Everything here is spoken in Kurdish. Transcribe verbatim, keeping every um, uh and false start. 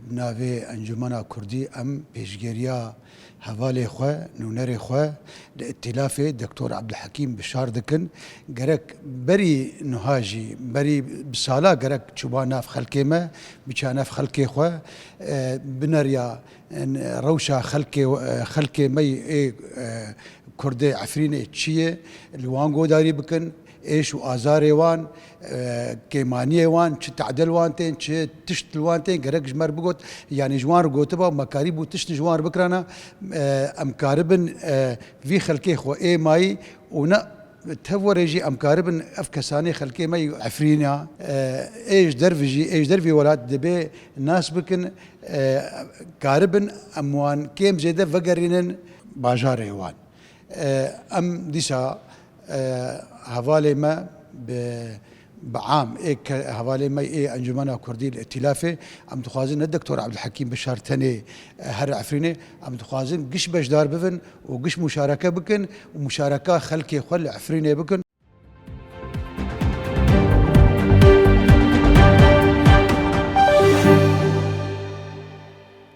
Bi navê Encûmena Kurdî em pêşgeriya hevalê xwe, nûnerê xwe li Îtîlafê Doktor Ebdulhekîm Bişar dikin. Gerek berî nuha jî, berî bi sala gerek çûba nav xelkê me, biça nav xelkê xwe, e, bineriya, e, rewşa xelkê, e, xelkê me yî ê, e, Kurdê Efrînê çi ye, li wan godarî bikin, êş û azarê wan, e, kêmaniyê wan, çi tadê li wan tên, çi tişt li wan tên, gerek ji me re bigot, yanî ji wan re gotiba, me karîbû tişt ji wan re bikirana, e, em karibin, e, vî xelkê xwe ê mayî û ne tev were jî em karibin ev kesanê xelkê me yî Efrîna, e, ê ji derve jî, ê ji dervî welat dibê nas bikin, e, karibin em wan kêm zêde vegerînin bajarê wan. E, em dîsa, e, hevalê me bi, bi am, ê ke-, hevalê me ê Encûmena Kurdî li Îtîlafê, em dixwazin ne Doktor Ebdulhekîm Bişar tenê, e, here Efrînê, em dixwazin giş beşdar bibin û giş muşareke bikin û muşareka xelkê xwe li Efrînê bikin.